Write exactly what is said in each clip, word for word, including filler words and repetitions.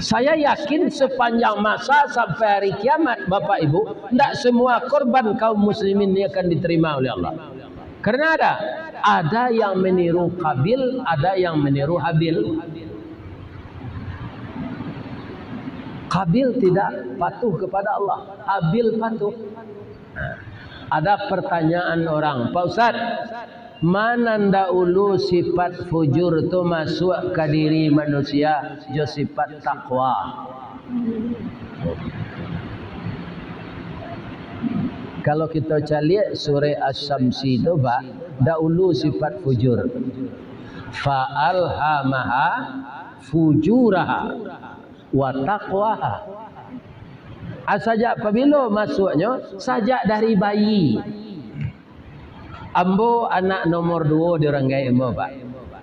Saya yakin sepanjang masa sampai hari kiamat, Bapak Ibu, ndak semua korban kaum muslimin ini akan diterima oleh Allah. Karena ada, ada yang meniru Kabil, ada yang meniru Habil. Kabil tidak patuh kepada Allah, Habil patuh. Nah, ada pertanyaan orang, "Pak Ustaz, ma nan daulu sifat fujur tu masuak ka diri manusia jo sifat takwa?" Kalau kito caliak surah Asy-Syamsi tu, Pak, daulu sifat fujur. "Fa alhamaha fujuraha wa taqwaha." Ah, sajak pabilo masuaknyo? Sajak dari bayi. Ambo anak nomor duo di urang gaek ambo, Pak.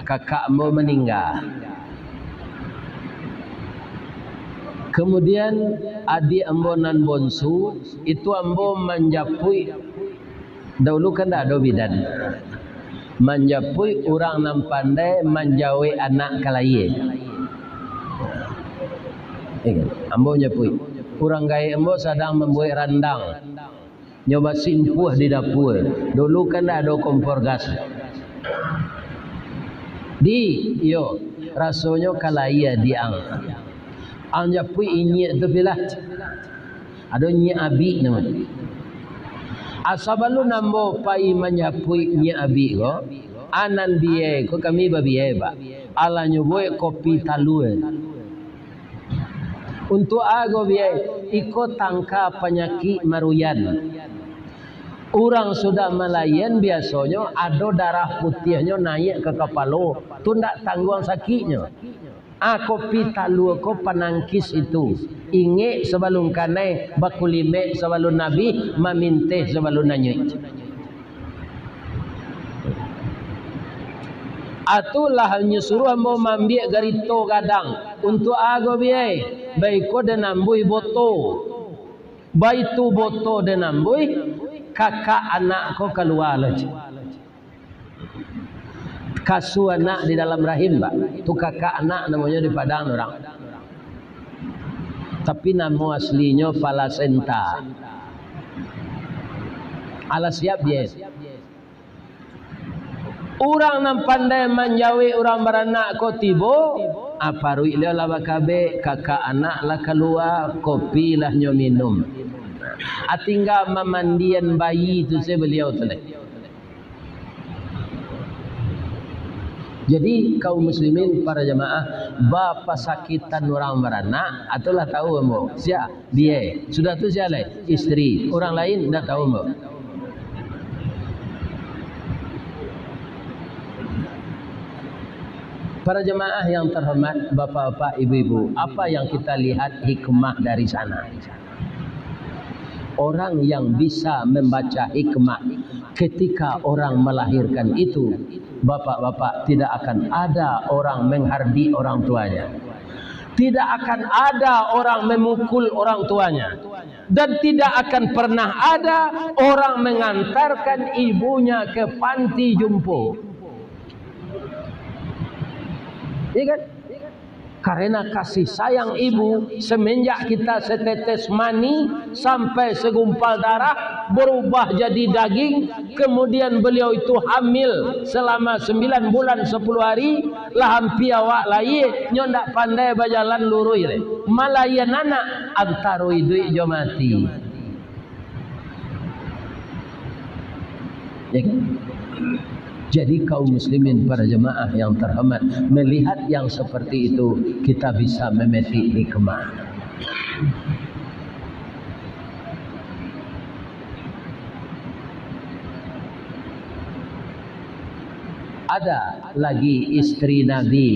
Kakak ambo maningga. Kemudian, adiak ambo nan bonsu, itu ambo manjapuik. Daulu kan ndak ado bidan. Manjapuik urang nan pandai manjawek anak ka lahia. Iyo kan? Ambo manjapuik. Urang gaek ambo sadang mambuek randang. Nyo basimpuah di dapua. Daulu kan ndak ado kompor gas. Di, iyo, rasonyo ka lahia di ang. Ang japuik inyiak tu pilah. Ado Nyiak Abik namo. Ah, sabalun ambo pai manjapuik Nyiak Abik ko, anan biai ko kami babiai, Pak. Alah nyo buek kopi talua. Untuak ago biai, iko tangka panyakik maruyan. Urang sudah malahia biasonyo ado darah putiahnyo naiak ka kapalo, tu ndak tangguang sakiknyo. Ah, kopi talua ko panangkis itu. Ingek sabalun kanai, bakulimek sabalun abih, maminteh sabalun anyuik. Atulah nyo suruah ambo maambiak garito gadang. Untuak ago biai? Baiko den ambuih boto. Baitu boto den ambuih, kakak anak ko kalua lo. Kasu anak di dalam rahim, Pak. Tu kakak anak namonyo di Padang urang. Tapi namo aslinyo palasenta. Alah siap, Jen. Urang nan pandai manjawek urang baranak ko tibo, ah, paruik liau lah bakabek, kakak anak lah kalua, kopi lah nyo minum. Ah, tingga mamandian bayi tu se baliau tu lai. Jadi, kaum muslimin, para jamaah, bapasakitan urang baranak, atulah tahu ambo. Sia? Biai. Sudah tu sia lai? Isteri. Urang lain ndak tahu ambo. Para jamaah yang terhormat, bapak-bapak, ibu-ibu, apa yang kita lihat hikmah dari sana? Orang yang bisa membaca hikmah ketika orang melahirkan itu, bapak-bapak, tidak akan ada orang menghardik orang tuanya. Tidak akan ada orang memukul orang tuanya. Dan tidak akan pernah ada orang mengantarkan ibunya ke panti jompo. Iya kan? Karena kasih sayang ibu, semenjak kita setetes mani sampai segumpal darah, berubah jadi daging, kemudian beliau itu hamil selama sembilan bulan sepuluh hari, lah ampia awak lahia, nyo ndak pandai bajalan luruih lai. Malahian anak antaro iduik jo mati. Ya kan? Jadi, kaum muslimin, para jemaah yang terhormat, melihat yang seperti itu, kita bisa memetik hikmah. Ada lagi isteri Nabi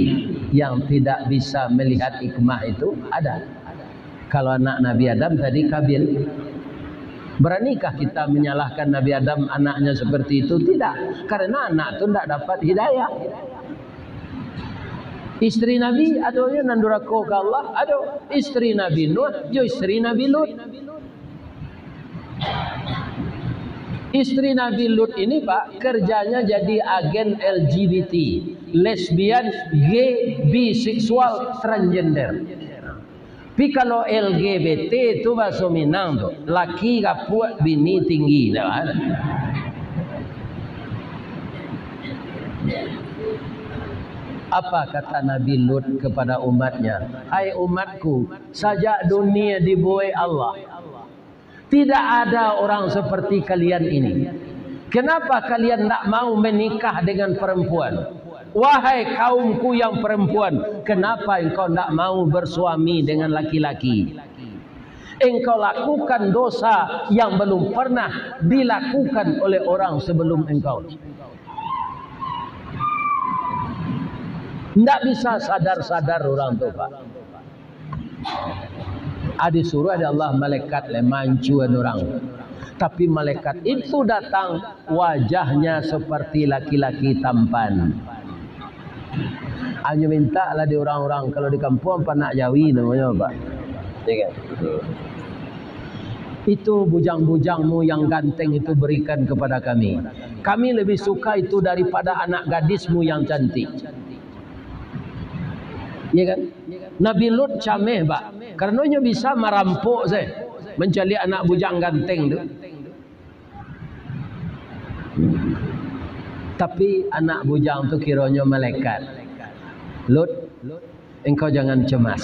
yang tidak bisa melihat hikmah itu? Ada. Kalau anak Nabi Adam tadi Kabil, beranikah kita menyalahkan Nabi Adam, anaknya seperti itu? Tidak, karena anak tu ndak dapat hidayah. Isteri Nabi, ado yo nan durako ka Allah, ado. Isteri Nabi Nuh, yo isteri Nabi Lut. Isteri Nabi Lut ini, Pak, kerjanya jadi agen L G B T, lesbian, gay, biseksual, transgender. Tapi kalau L G B T tu bahaso Minang tu, laki rapuak, bini tinggi, dah. Apa kata Nabi Lut kepada umatnya? "Hai umatku, sajak dunia dibuek Allah, tidak ada orang seperti kalian ini. Kenapa kalian ndak mau menikah dengan perempuan? Wahai kaumku yang perempuan, kenapa engkau ndak mau bersuami dengan laki-laki? Engkau lakukan dosa yang belum pernah dilakukan oleh orang sebelum engkau." Ndak bisa sadar-sadar urang tu, Pak. Ah, disuruah dek Allah malaikat lai mancuan urang. Tapi malaikat itu datang, wajahnya seperti laki-laki tampan. Anyo mintak lah di urang-urang, kalau di kampuang panak jawi namonyo, Pak. Ya kan? Itu bujang-bujangmu yang ganteng itu berikan kepada kami. Kami lebih suka itu daripada anak gadismu yang cantik. Ya kan? Nabi Lut cameh, Pak. Karano nyo bisa marampok se, mancaliak anak bujang ganteng tu. Tapi anak bujang tu kironyo malaikat. "Lut, engkau jangan cemas.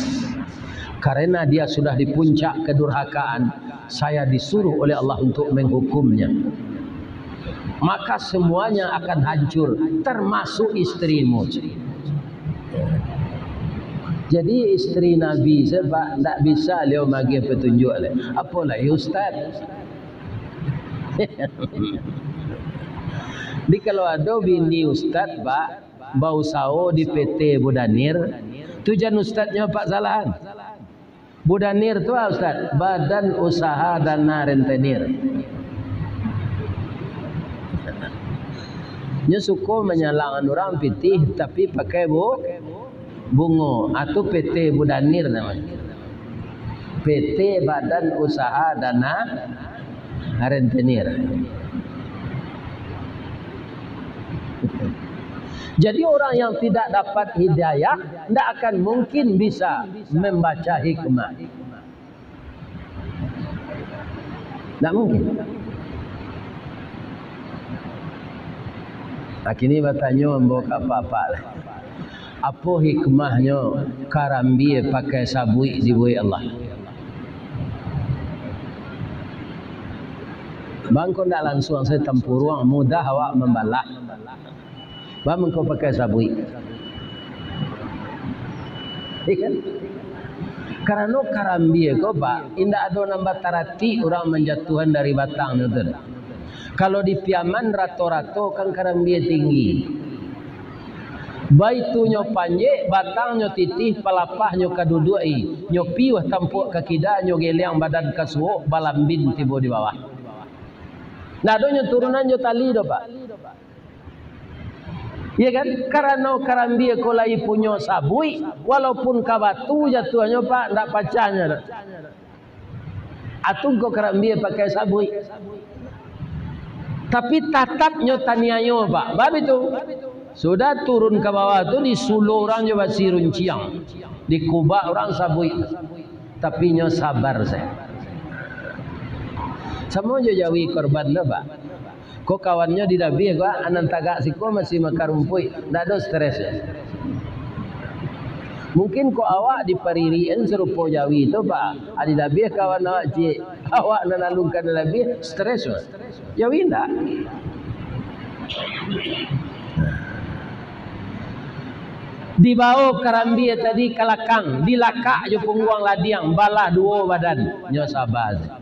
Karena dia sudah di puncak kedurhakaan, saya disuruh oleh Allah untuk menghukumnya. Maka semuanya akan hancur, termasuk istrimu." Jadi istri Nabi se, Pak, ndak bisa liau magiah petunjuk lai. Apo lai ustaz? Jadi kalau ado bini ustaz, Pak, bausaho di P T Bu Danir, tu jan ustaznyo, Pak, salahan. Bu Danir tu, ah, ustaz, Badan Usaha Dana Rentenir. Nyo suko manyalangan urang pitih, tapi pakai bu-, bungo. Ah, tu P T Bu Danir namonyo. P T Badan Usaha Dana Rentenir. Jadi, orang yang tidak dapat hidayah, ndak akan mungkin bisa membaca hikmah. Ndak mungkin. Nah, kini batanyo ambo ka apak-apak lah. Apo hikmahnyo karambia pakai sabuik dibuek Allah? Bang, kok ndak lansuang sajo tampuruang, mudah awak mambalah. Bang, mangko pakai sabuik. Iya kan? Karano karambia ko, Pak, indak ado nan bataratik urang manjatuahan dari batangnyo tu. Kalau di Piaman, rato-rato kan karambia tinggi. Baitu nyo panjek, batangnyo titih, palapahnyo ka duduak-i, nyo piuah tampuak ka kida, nyo geliang badan ka suok, balambin tibo di bawah. Ndak ado nyo turunan jo tali doh, Pak. Iya kan? Karano karambia ko lai punyo sabuik, walaupun ka batu jatuahnyo, Pak, ndak pacah nyo doh. Atungko karambia pakai sabuik. Tapi tatap nyo taniayo, Pak. Bab itu, sudah turun ka bawah tu, disulo urang jo basi runciang. Dikubak urang sabuik. Tapi nyo sabar sajo. Samo jo jawi korban tu, Pak. Ko kawannyo di dabiah ko, anan tagak siko masih makan rumpuik, ndak ado stresnyo. Mungkin ko awak diparirikan sarupo jawi tu, Pak. Adi dabiah kawan awak ciek, awak nan alun ka dabiah, stres, Pak. Jawi ndak? Dibawo karambia tadi ka lakang, dilakak jo pungguang ladiang, balah duo badan. Nyo saba sajo.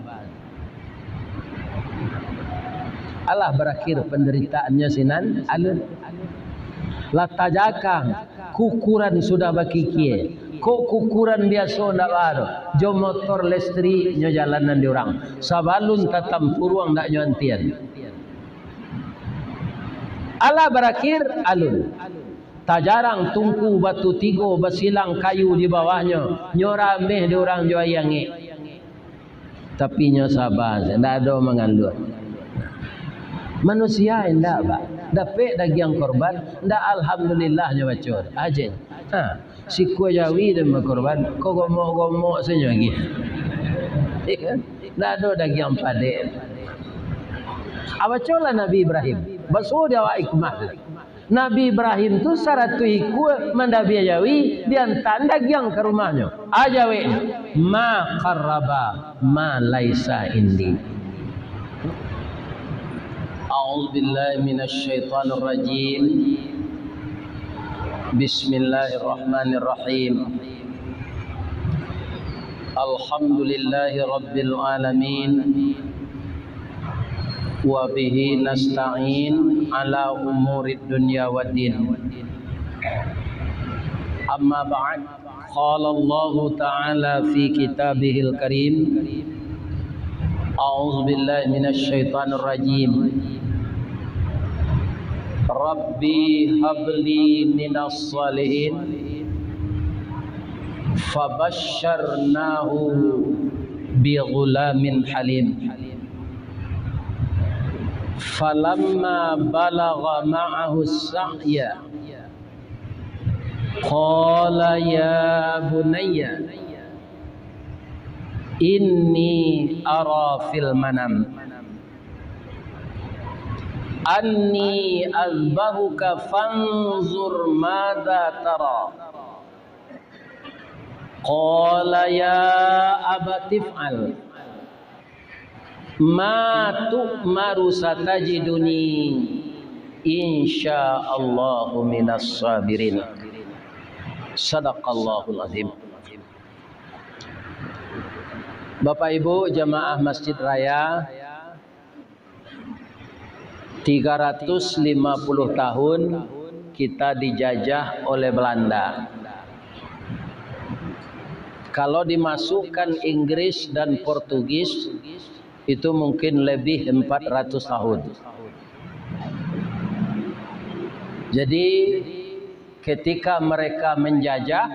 Alah barakhir pandaritaannyo sinan alun. Lah tajakang, kukuran sudah bakikia. Kok kukuran biaso ndak baa doh, jo motor listrik nyo jalanan di urang. Sabalun tatampuruang ndak nyo antian. Alah barakhir alun. Tajarang tungku batu tigo, basilang kayu di bawahnyo, nyo rameh di urang jo aia angek. Tapi nyo saba, ndak ado mangaluah. Manusia indak, Pak. Dapek dagiang korban, ndak alhamdulillahnyo baco. Aje. Ha, sikua jawi den bakorban, kok gomok-gomok sajo lagi. Iya kan? Ndak ado dagiang padek. Ah, bacolah Nabi Ibrahim. Basuo di awak hikmah tu. Nabi Ibrahim tu saratuih ikua mandabiah jawi, diantaan dagiang ka rumahnyo. Ah, jaweknyo, "Ma qarraba ma laisa indi." A'udzubillahi minasyaitonirrajim. Bismillahirrahmanirrahim. Alhamdulillahi rabbil alamin. Wa bihi nasta'in ala umurid dunya waddin. Amma ba'd. Qala Allahu ta'ala fi kitabihil karim. A'udzu billahi minasy syaithanir rajim. Rabbi habli minas shalihin. Fabasysyarnahu bi ghulamin halim. Falamma balagha ma'ahu sa'ya, qala ya bunayya inni ara fil manam anni azbahuka fanzur madza tara. Qala ya abatif'al ma tu'maru satajiduni insyaallahu minas sabirin. Sadaqallahul azim. Bapak Ibu jamaah Masjid Raya, tiga ratus lima puluh tahun kita dijajah oleh Belanda. Kalau dimasukkan Inggris dan Portugis, itu mungkin lebih empat ratus tahun. Jadi, ketika mereka menjajah,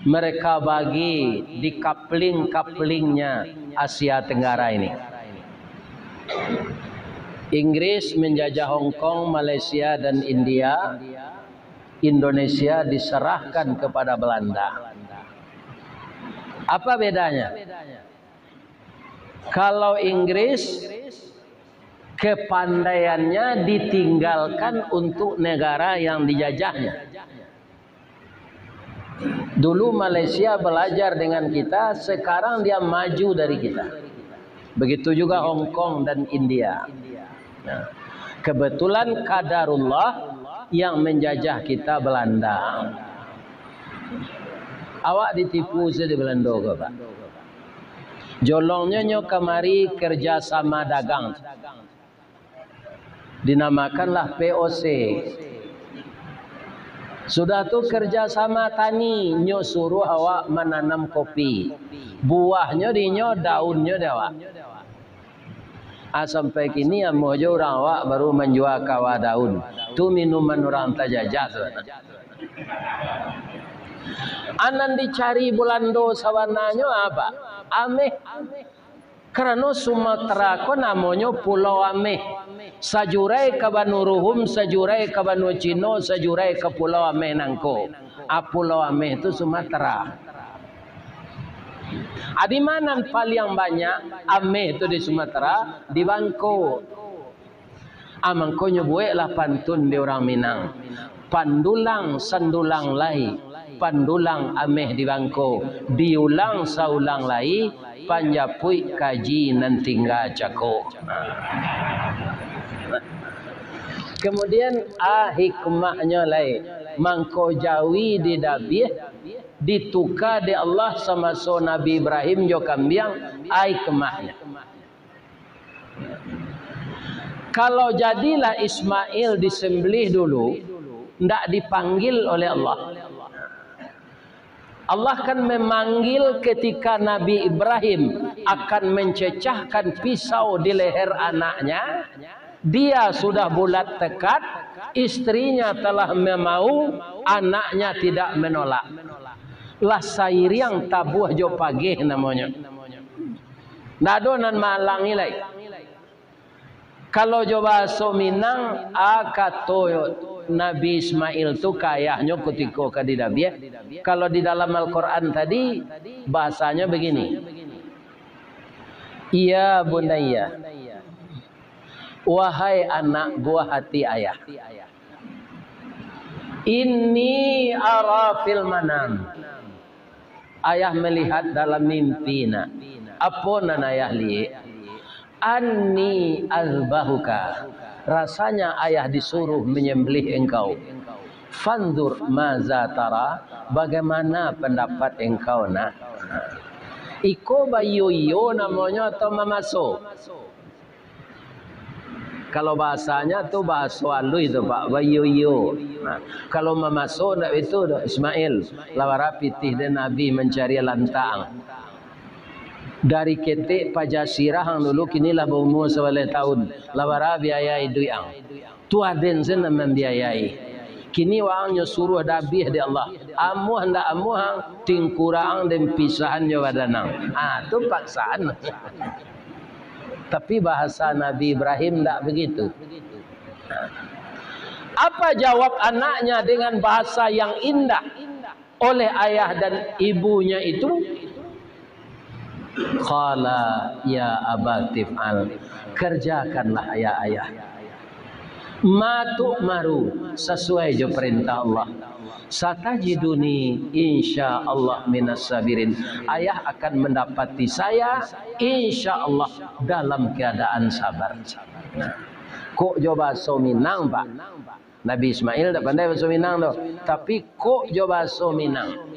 mereka bagi di kapling-kaplingnya Asia Tenggara ini. Inggris menjajah Hong Kong, Malaysia, dan India. Indonesia diserahkan kepada Belanda. Apa bedanya? Kalau Inggris, kepandaiannya ditinggalkan untuk negara yang dijajahnya. Dulu Malaysia belajar dengan kita, sekarang dia maju dari kita. Begitu juga Hong Kong dan India. Nah, kebetulan qadarullah yang menjajah kita Belanda. Awak ditipu sajo di Belanda ko, Pak. Jolongnyo nyo kamari kerja sama dagang. Dinamakanlah P O C. Sudah tu kerja sama tani, nyo suruh awak mananam kopi. Buahnyo di nyo, daunnyo di awak. Ah, sampai kini amuah jo urang awak baru manjua kawa daun. Tu minuman urang tajajah tu. A nan dicari Bulando sabananyo apa? Ameh. Karano Sumatera ko namonyo Pulau Ameh. Sajurai ka banua Ruhum, sajurai ka banua Cino, sajurai ka Pulau Ameh nangko. A, Pulau Ameh tu Sumatera. A, di ma nan paliang banyak ameh tu di Sumatera? Di Bangko. A, mangkonyo buweklah pantun di urang Minang. Pandulang sandulang lai, pandulang ameh di Bangko. Diulang saulang lai, panjapuik kaji nan tingga cako. Kemudian, a, hikmahnyo lai, mangko jawi didabiah, dituka dek Allah samaso Nabi Ibrahim jo kambiang, a, hikmahnyo. Kalau jadilah Ismail disembelih dulu, ndak dipanggil oleh Allah. Allah kan memanggil ketika Nabi Ibrahim akan mencecahkan pisau di leher anaknya, dia sudah bulat tekad, istrinya telah memau, anaknya tidak menolak. Lah sairiang tabuah jo pageh namonyo. Ndak ado nan maalangi lai. Kalau jo bahaso Minang, a, kato Nabi Ismail tu ka ayahnyo kutiko ka didabiah. Kalau di dalam Al-Quran tadi, bahasanyo begini, "Ya bunayya, wahai anak buah hati ayah, inni ara fil manam." Ayah melihat dalam mimpi, nak. Apo nan ayah liek? Anni azbahuka. Rasanya ayah disuruh menyembelih engkau. Fanzur maza tara, bagaimana pendapat engkau, nak? Iko baiyo-iyo namonyo atau mamaso? Kalau bahasanya tu bahaso aluih tu, Pak, baiyo-iyo. Nah, kalau mamaso ndak itu doh, Ismail, lah bara pitih den Nabi mancari lantang. Dari ketek paja sirah ang dulu, kini lah baumua sabaleh taun, lah bara biaya iduik ang. Tu aden sen nan mambiayai. Kini waang nyo suruah dabiah dek Allah. Amuah ndak amuah ang, tingkura ang den pisahan jo badan ang. Ah, tu paksaan. Tapi bahasa Nabi Ibrahim ndak begitu. Apa jawab anaknya dengan bahasa yang indah oleh ayah dan ibunya itu? Qala ya abati f'al, kerjakanlah ya ayah. Ma tu'maru, sasuai jo parentah Allah. Satajiduni insya Allah minas sabirin. Ayah akan mendapati saya, insya Allah, dalam keadaan sabar. Nah, kok jo bahaso Minang, Pak? Nabi Ismail dak pandai bahaso Minang doh, tapi kok jo bahaso Minang.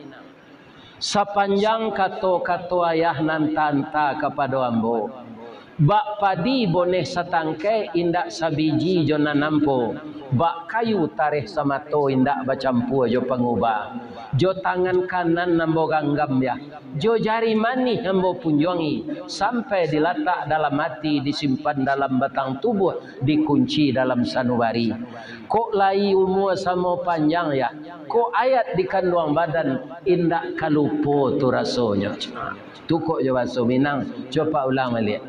Sapanjang kato-kato ayah nan taanta kapado ambo, bak padi boneh satangkai indak sabiji jo nan ampo, bak kayu tareh samato indak bacampua jo panguba. Jo tangan kanan ambo ganggam, yah, jo jari manih ambo punjuangi, sampai dilatak dalam ati, disimpan dalam batang tubuah, dikunci dalam sanubari. Kok lai umua samo panjang, yah, kok ayat di kanduang badan, indak ka lupo tu rasonyo. Tu kok jo bahaso Minang, cubo ulang baliak.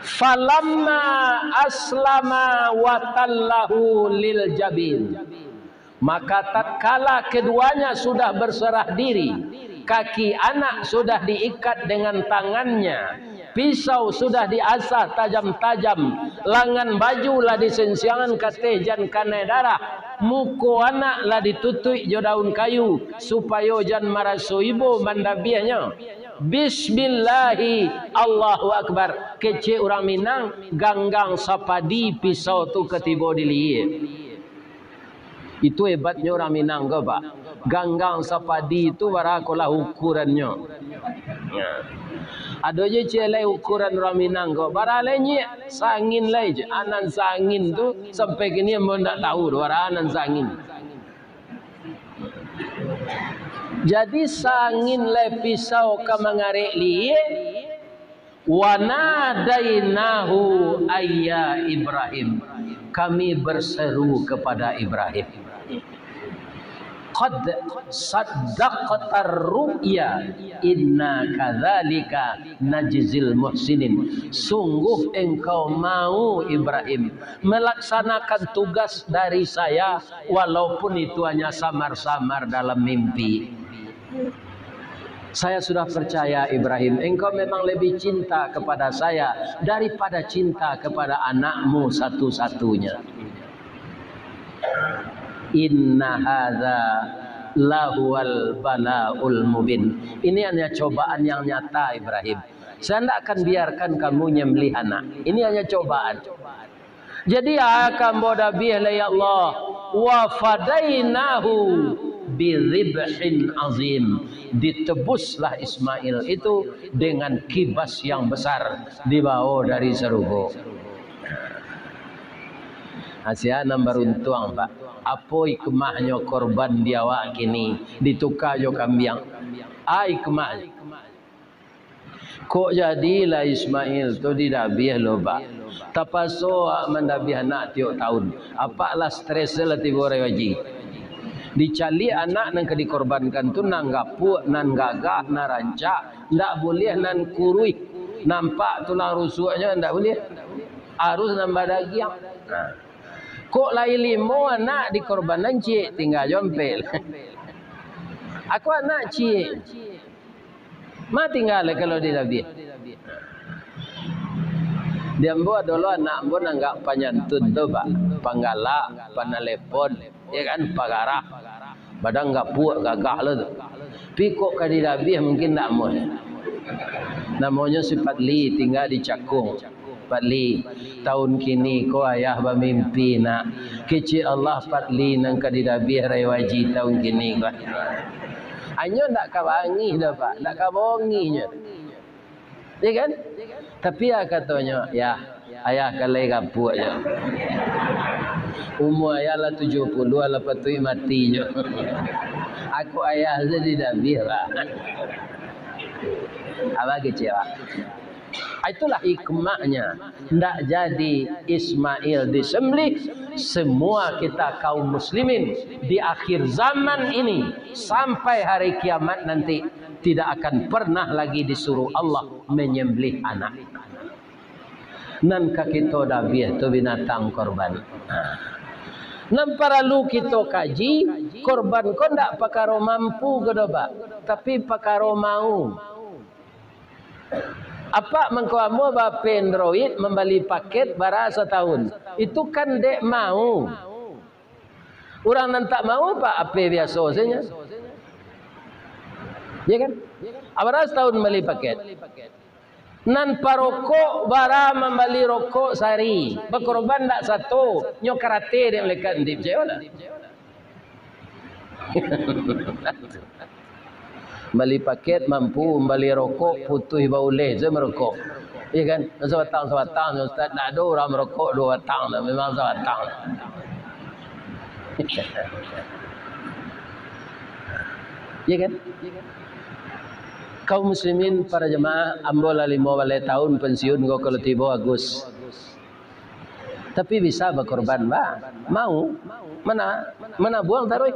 Falamma aslama wa tallahu lil jabin. Maka tatkala keduanya sudah berserah diri, kaki anak sudah diikat dengan tangannya, pisau sudah diasah tajam-tajam, langan baju lah disensiangan ka ateh jan kanai darah, muko anak lah ditutuik jo daun kayu, supayo jan maraso ibo mandabiahnyo. Bismillahi, Allahu Akbar. Kecek urang Minang, ganggang sapadi pisau tu ka tibo di lihia. Itu hebatnyo urang Minang ko, Pak. Ganggang sapadi tu bara ko lah ukurannyo. Nah. Ado je ciek lai ukuran urang Minang ko. Bara lai nyiak, sangin lai je. Anan sangin tu sampai kini ambo ndak tahu tu, bara anan sangin. Jadi sangin lai pisau ka mangarek lihia, Wa nadainahu ayya Ibrahim. Kami berseru kepada Ibrahim. Qad saddaqtar ru'ya, inna kadzalika najzil muhsinin. Sungguh engkau mau, Ibrahim, melaksanakan tugas dari saya, walaupun itu hanya samar-samar dalam mimpi. Saya sudah percaya, Ibrahim, engkau memang lebih cinta kepada saya daripada cinta kepada anakmu satu-satunya. Inna hadza lahuwal bala'ul mubin. Ini hanya cobaan yang nyata, Ibrahim. Saya ndak akan biarkan kamu nyembelih anak. Ini hanya cobaan. Jadi, a, ka ambo dabiah lai, ya Allah. Wa fadainahu bidzibhin azim. Ditebuslah Ismail itu dengan kibas yang besar, dibawa dari sarugo. Asia nan baruntuang, Pak. Apo hikmahnyo korban di awak kini dituka jo kambiang? A hikmahnyo. Kok jadilah Ismail tu didabiah lo, Pak? Tapaso awak mandabiah anak tiok taun. Apak lah stres lah tibo rai haji. Dicaliak anak nan ka dikorbankan tu, nan gapuak, nan gagah, nan rancak, ndak buliah nan kuruih, nampak tulang rusuknyo, ndak buliah. Harus nan badagiang. Nah. Kok lai limo anak dikorbankan, ciek, tingga jo ampek. Aku anak ciek. Ma tingga lai kalau didabiah. Di ambo ado lo anak ambo nan agak panyantun tu, Pak. Panggalak, panalepon, ya kan, pagarah. Badan gapuak gagah lo tu. Tapi kok ka didabiah mungkin ndak amuah. Namonyo si Padli, tingga di Cakung. Padli, taun kini ko ayah bamimpi, nak. Kecek Allah, Padli nan ka didabiah Rai Waji taun kini ko. Anyo ndak ka bangih doh, Pak. Ndak ka bongihnyo. Ya kan? Tapi ya katonyo, "Yah, ayah ka lai gapuak jo. Umua ayah lah tujuah puluah, lah patuik mati jo. Aku ayah sajo didabiah, Pak." Abah kecewa. Itulah hikmahnya. Ndak jadi Ismail disembelih, semua kita kaum muslimin di akhir zaman ini sampai hari kiamat nanti tidak akan pernah lagi disuruh Allah menyembelih anak. Nan ka kito dabiah tu binatang korban. Nah. Nan paralu kito kaji, korban ko ndak pakaro mampu ko doh, Pak, tapi pakaro mau. Apak mangko ambo ba-P Android mambali paket bara satahun. Itu kan dek mau. Urang nan tak mau, Pak, A P biaso sajo. Ya kan? Bara satahun mambali paket. Nan parokok bara mambali rokok sahari. Bakorban ndak sato, nyo karate dek malaikat nanti, picayo lah. Bali paket mampu, bali rokok putuih bauleh se marokok. Iya kan? Sabatang-sabatang, Ustaz, ndak ado urang marokok duo batang tu, memang sabatang. Iya kan? Kaum muslimin, para jemaah, ambo lah limo baleh tahun pensiun ko, kalau tibo Agus. Tapi bisa bakorban, ba. Mau. Mana, manabuang taruih.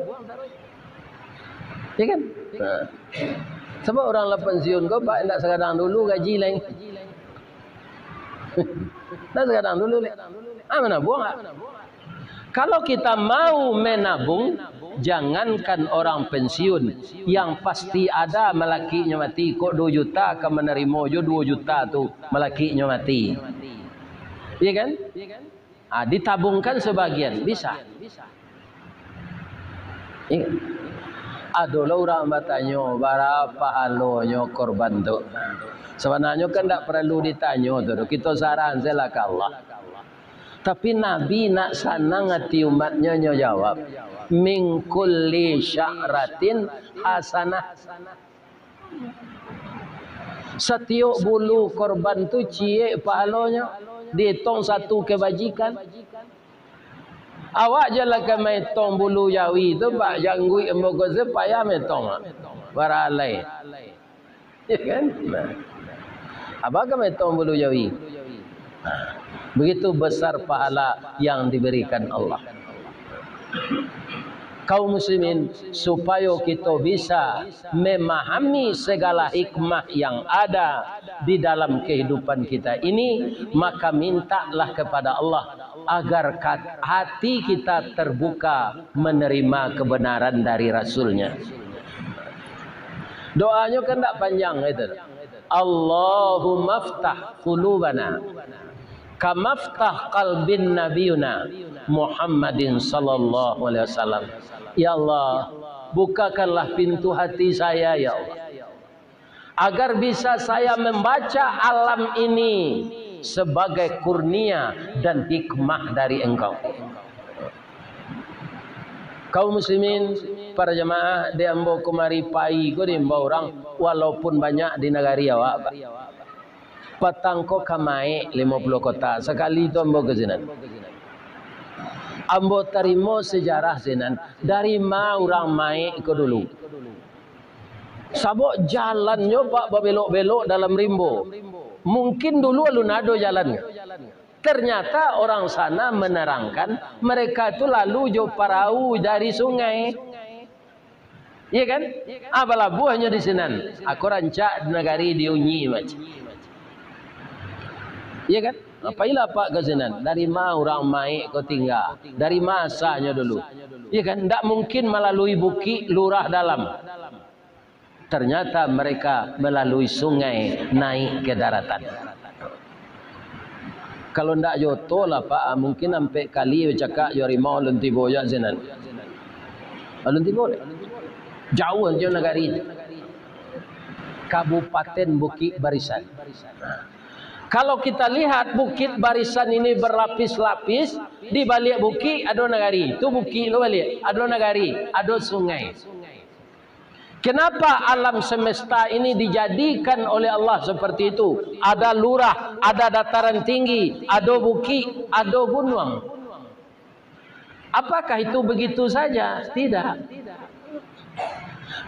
Ya kan? Nah. Sabab urang lah pensiun ko, Pak, indak sagadang dulu gaji lai. Indak sagadang dulu lai. Ah, manabuang, ah. Kalau kita mau menabung, jangankan orang pensiun, yang pasti ada malakiknyo mati, kok duo juta ka manarimo jo duo juta tu malakiknyo mati. Iya kan? Ah, ditabungkan sebagian, bisa. Iya. Ado lo urang batanyo, bara pahalonyo korban tu? Sabananyo kan ndak paralu ditanyo tu, kito sarahan se lah ka Allah. Tapi Nabi nak sanang ati umatnyo, nyo jawab, "Min kulli sya'ratin hasanah." Satiok bulu korban tu ciek pahalonyo, dietong satu kebajikan. Awak jan lah ka maetong bulu jawi tu, Pak, jangguik ambo ko se payah maetong, Pak. Bara alai. Ya kan? Nah. Apak ka maetong bulu jawi. Nah. Begitu besar pahala yang diberikan Allah. Kaum muslimin, supayo kito bisa memahami segala hikmah yang ada di dalam kehidupan kita ini, maka mintalah kepada Allah agar kat-, hati kita terbuka menerima kebenaran dari Rasul-Nya. Doanyo kan ndak panjang itu. "Allahummaftah qulubana kamaftah qalbin nabiyuna Muhammadin sallallahu alaihi wasallam." Ya Allah, bukakanlah pintu hati saya, ya Allah, agar bisa saya membaca alam ini sebagai kurnia dan hikmah dari Engkau. Kaum muslimin, para jamaah, di ambo kamari pai ko diimbau urang, walaupun banyak di nagari awak, Pak. Patang ko ka Maek limo puluah kota, sakali tu ambo ka sinan. Ambo tarimo sejarah sinan, dari ma urang Maek ko dulu. Sabab jalannyo, Pak, babelok-belok dalam rimbo. Mungkin dulu alun ado jalannyo. Ternyata orang sana menerangkan, mereka tu lalu jo parau dari sungai. Iya kan? Ah, balabuahnyo di sinan. Ako rancak nagari diunyi macam. Iya kan? Ah, pailah apak ka sinan. Dari ma urang maik ko tingga? Dari ma asanyo dulu? Iya kan? Ndak mungkin malalui bukik lurah dalam. Ternyata mereka melalui sungai naik ke daratan. Kalau ndak jo oto lah, Pak, mungkin ampek kali bacakak jo harimau alun tibo jak sinan. Alun tibo. Jauah jo nagari. Kabupaten Bukik Barisan. Kalau kita lihat Bukit Barisan ini berlapis-lapis, di baliak bukik ado nagari. Tu bukik lo baliak, ado nagari, ado sungai. Kenapa alam semesta ini dijadikan oleh Allah seperti itu? Ada lurah, ada dataran tinggi, ado bukik, ado gunuang. Apakah itu begitu saja? Tidak.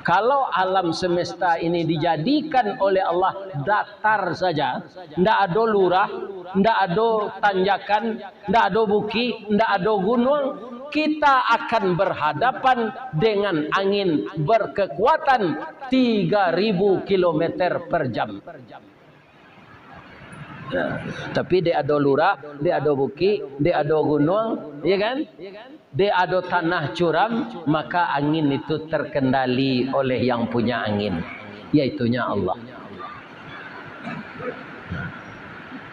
Kalau alam semesta ini dijadikan oleh Allah datar saja, ndak ado lurah, ndak ado tanjakan, ndak ado bukik, ndak ado gunuang, kita akan berhadapan dengan angin berkekuatan tiga ribu kilometer per jam. Nah, tapi dek ado lurah, dek ado bukik, dek ado gunuang, ya kan? Dek ado tanah curam, maka angin itu terkendali oleh yang punya angin, yaitunya Allah.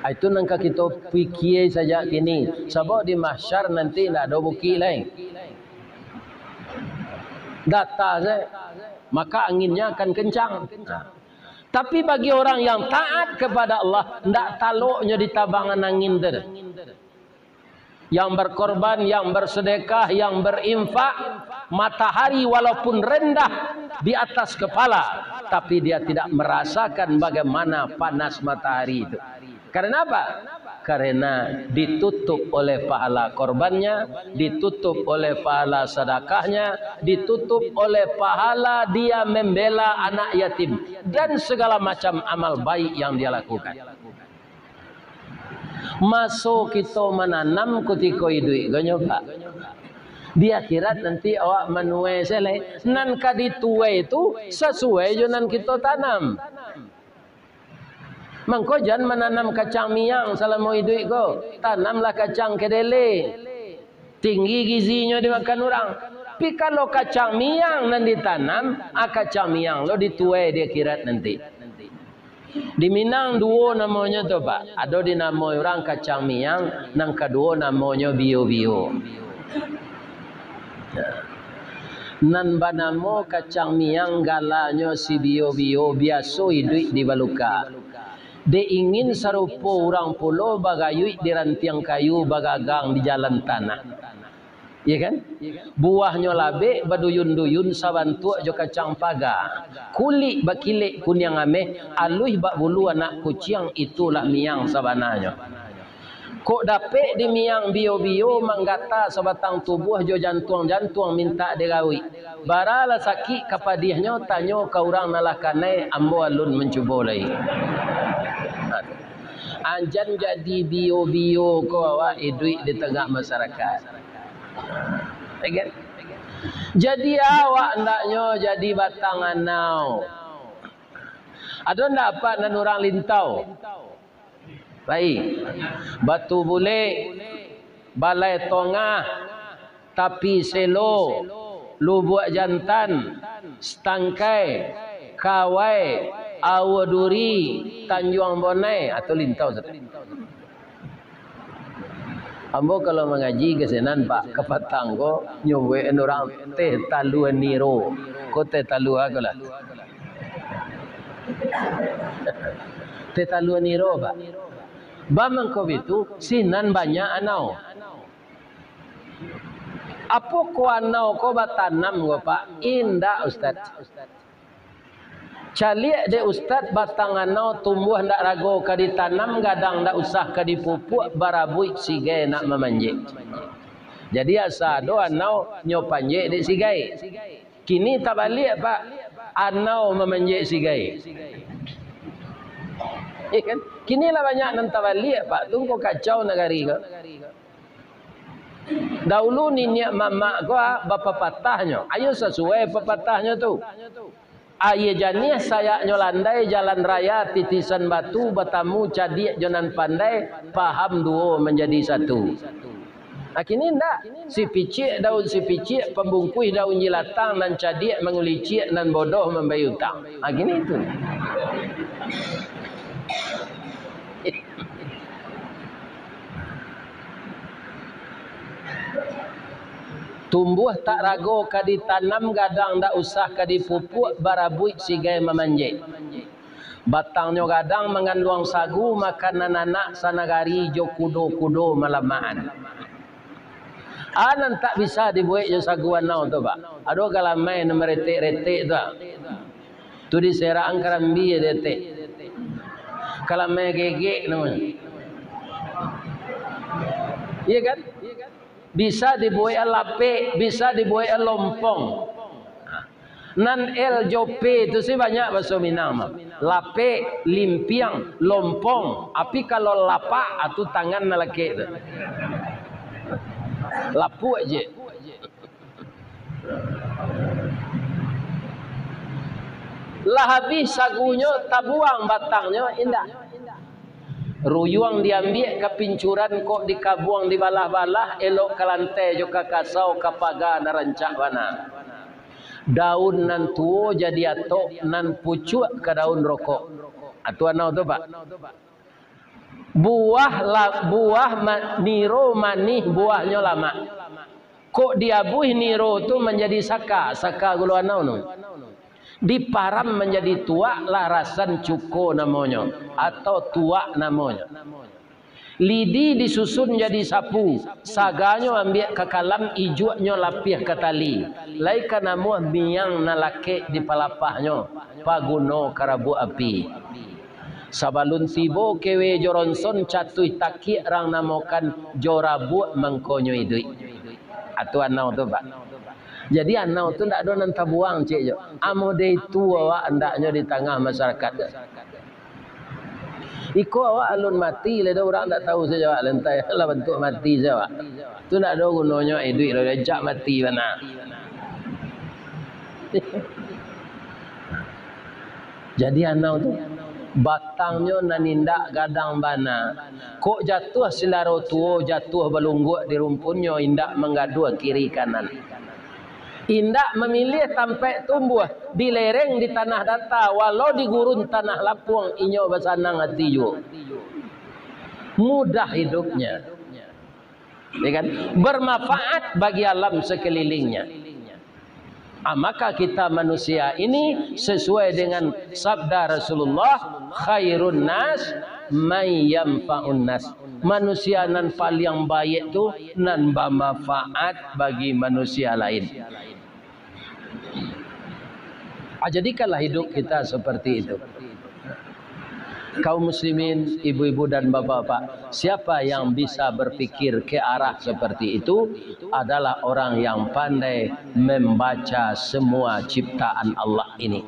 Ah, itu nan ka kito pikia sajak kini, sabab di mahsyar nanti ndak ado bukik lai. Data saja, maka anginnya akan kencang. Nah. Tapi bagi orang yang taat kepada Allah, ndak taloknyo ditabangan angin tu. Yang berkorban, yang bersedekah, yang berinfak, matahari walaupun rendah di atas kepala, tapi dia tidak merasakan bagaimana panas matahari itu. Karena apa? Karena ditutup oleh pahala korbannya, ditutup oleh pahala sedekahnya, ditutup oleh pahala dia membela anak yatim, dan segala macam amal baik yang dia lakukan. Maso kito mananam kutiko iduik ko nyo, Pak. Di akhirat nanti awak manuai se lai. Nan ka dituai tu sasuai jo nan kito tanam. Mangko jan mananam kacang miang salamo iduik ko. Tanamlah kacang kedele. Tinggi gizinyo dimakan urang. Tapi kalau kacang miang nan ditanam, ah, kacang miang lo dituai di akhirat nanti. Di Minang duo namonyo tu, Pak. Ado dinamoi urang kacang miang, nan kaduo namonyo bio-bio. Nan banamo kacang miang galanyo si bio-bio biaso iduik di baluka. Dek ingin sarupo urang pulo bagayuik di rantiang kayu bagagang di jalan tanah. Iya kan? Buahnyo labek baduyun-duyun sabantuak jo kacang paga. Kulik bakilek kuniang ameh, aluih bak bulu anak kuciang, itulah miang sabananyo. Kok dapek di miang bio-bio manggata sabatang tubuah jo jantuang-jantuang mintak dirawik. Baralah sakik ka padiahnyo, tanyo ka urang nan lah kanai, ambo alun mancubo lai. Anjan jadi bio-bio ko awak iduik di tangah masyarakat. Ya kan? Jadi awak andaknyo jadi batang anau. Ado ndak apak nan urang Lintau? Baik. Batu Bulek, Balai Tongah, Tapi Selo, Lubuak Jantan, Setangkai, Kawai, Aua Duri, Tanjuang Bonai, atau Lintau. Ambo kalau mangaji ka sinan, Pak, kapatang ko, nyobuik urang teh talua niro. Ko teh talua ko lah. Teh talua niro, Pak. Bamangko bitu, sinan banyak anau. Apo ko anau ko batanam ko, Pak? Indak, Ustaz. Caliak dek Ustaz, batang anau tumbuah ndak rago ka ditanam, gadang ndak usah ka dipupuak, barabuik sigai nak mamanjek. Jadi asa ado anau nyo panjek dek sigai. Kini tabaliak, Pak, anau mamanjek sigai. Ya kan? Kini lah banyak nan tabaliak, Pak. Tu ko kacau nagari ko. Daulu niniak mamak ko, ah, bapapatahnyo. Ayo sasuai papatahnyo tu. Aia janiah sayaknyo landai, jalan raya titisan batu, batamu cadiak jo nan pandai, paham duo manjadi satu. Ah, kini ndak. Sipiciak daun sipiciak, pambungkuih daun jilatang, nan cadiak mangulicik, nan bodoh mambayia utang. Ah, kini itu. Tumbuah tak rago ka ditanam, gadang dak usah ka dipupuak, barabuik sigai mamanjek. Batangnyo gadang manganduang sagu, makanan anak sanagari jo kudo-kudo malamakan. A nan tak bisa dibuek jo sagu anau tu, Pak. Ado galamai nan maretek-retek tu. Tu diserakan karambia di ateh. Galamai gegek namonyo. Iya kan? Bisa dibuek lapek, bisa dibuek lompong. Nan L jo P tu sih banyak baso Minang mah. Lapek, limpiang, lompong. Api kalau lapak, ah, tu tangan nan lakek tu. Lapuak je. Lah habih sagunyo, tabuang batangnyo, indak. Ruyuang diambiak ka pincuran, kok dikabuang dibalah-balah, elok ka lantai jo ka kasau, ka paga nan rancak bana. Daun nan tuo jadi atok, nan pucuak ka daun rokok. Atu anau tu, Pak. Buah la-, buah ma-, niro manih, buahnyo lamak. Kok diabuih niro tu manjadi saka, saka gulo anau tu. Diparam manjadi tuak, lah rasan cuko namonyo, atau tuak namonyo. Lidi disusun jadi sapu, saganyo ambiak ka kalam, ijuaknyo lapiah ka tali, lai ka namuah miang nan lakek di palapahnyo, paguno karabuak api. Sabalun tibo kewe jo ronson, catuih takiak rang namokan, jo rabuak mangkonyo iduik. Atu anau tu, Pak. Jadi anau tu ndak ado nan tabuang, cek jo. Amode itu awak andaknyo di tangah masyarakat. Iko awak alun mati lai doh, urang ndak tahu sajo awak, lantai lah bantuak mati sajo awak. Tu ndak ado gunonyo iduik lai, jak mati bana. Jadi anau tu, batangnyo nan indak gadang bana. Kok jatuah sindaro tuo, jatuah balungguak di rumpunnyo, indak manggaduah kiri kanan. Indak mamiliah tampaik tumbuah, di lereng, di tanah data, walau di gurun tanah lapuang, inyo basanang ati juo. Mudah hidupnya. Ya kan? Bermanfaat bagi alam sekelilingnya. Ah, maka kita manusia ini sesuai dengan sabda Rasulullah, "Khairun nas may yanfa'un nas." Manusia nan paliang baiak tu nan bamanfaat bagi manusia lain. Ah, jadikanlah hidup kita seperti itu. Kaum muslimin, ibu-ibu dan bapak-bapak, siapa yang bisa berpikir ke arah seperti itu adalah orang yang pandai membaca semua ciptaan Allah ini.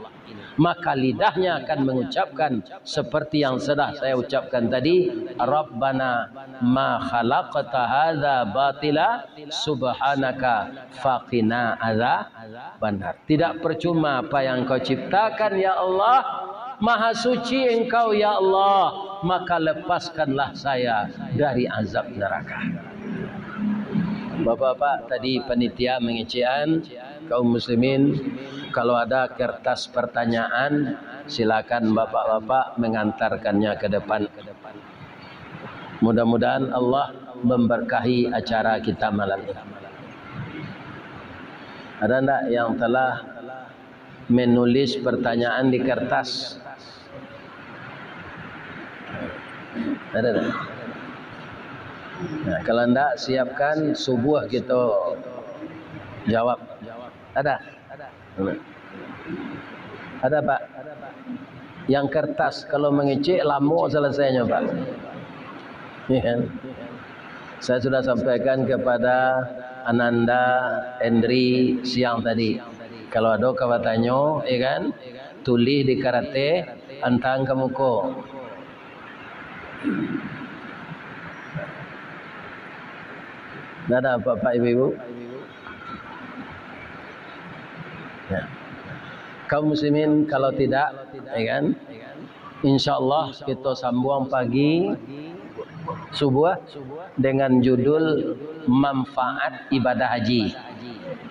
Maka lidahnya akan mengucapkan seperti yang sudah saya ucapkan tadi, "Rabbana ma khalaqta hadza batila, subhanaka faqina adzabannar." Tidak percuma apa yang Engkau ciptakan, ya Allah. Maha suci Engkau, ya Allah. Maka lepaskanlah saya dari azab neraka. Bapak-bapak, tadi panitia mengecekan, kaum muslimin, kalau ada kertas pertanyaan, silakan bapak-bapak mengantarkannya ke depan. Mudah-mudahan Allah memberkahi acara kita malam ini. Ada ndak yang telah menulis pertanyaan di kertas? Ada ndak? Nah, kalau ndak, siapkan, subuah kita jawab. Ada? Ada, Pak? Yang kertas, kalau mangecek, lamo selesainyo, Pak. Ya kan? Saya sudah sampaikan kepada Ananda Endri siang tadi. Kalau ado ka batanyo, ya kan, tulih di karateh, antang ka muko. Ndak ado, Bapak, Ibu-ibu? Ya. Kaum muslimin, kalau tidak, ya kan, insya Allah kita sambung pagi subuh dengan judul manfaat ibadah haji.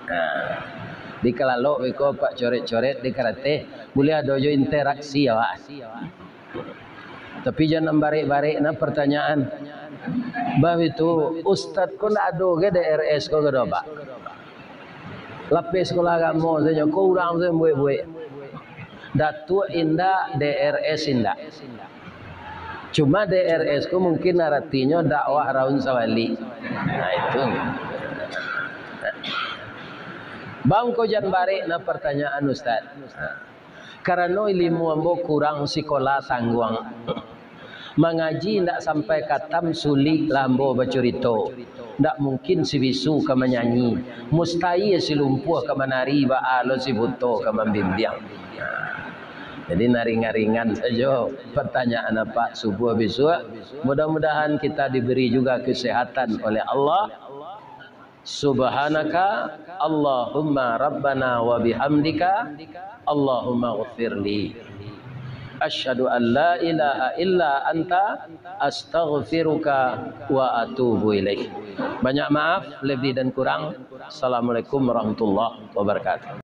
Nah, dikalalo beko Pak coret-coret di karateh, buliah ado jo interaksi awak. Tapi jan nan barek-barek na pertanyaan. Bah itu, ustaz ko ndak ado ge D R S ko, kado Pak. Lapeh sekolah agamo sajo, ko urang sajo buek-buek. Datuak indak, D R S indak. Cuma D R S ko mungkin aratinyo dakwah raun sawali. Nah, itu. Bang, ko jan barek na pertanyaan ustaz. Karano ilimu ambo kurang, sikola tangguang. Mangaji indak sampai katam, sulik lah ambo bacurito. Ndak mungkin si bisu ka manyanyi, mustahil si lumpuah ka manari, baa lo si buto ka mambimbiang. Jadi, nan ringan-ringan sajo pertanyaan Apak subuh bisuak. Mudah-mudahan kita diberi juga kesehatan oleh Allah. Subhanaka Allahumma Rabbana wa bihamdika, Allahumma ghfirli. Asyhadu an la ilaha illa anta, astaghfiruka wa atubu ilaik. Banyak maaf, lebih dan kurang. Assalamualaikum warahmatullahi wabarakatuh.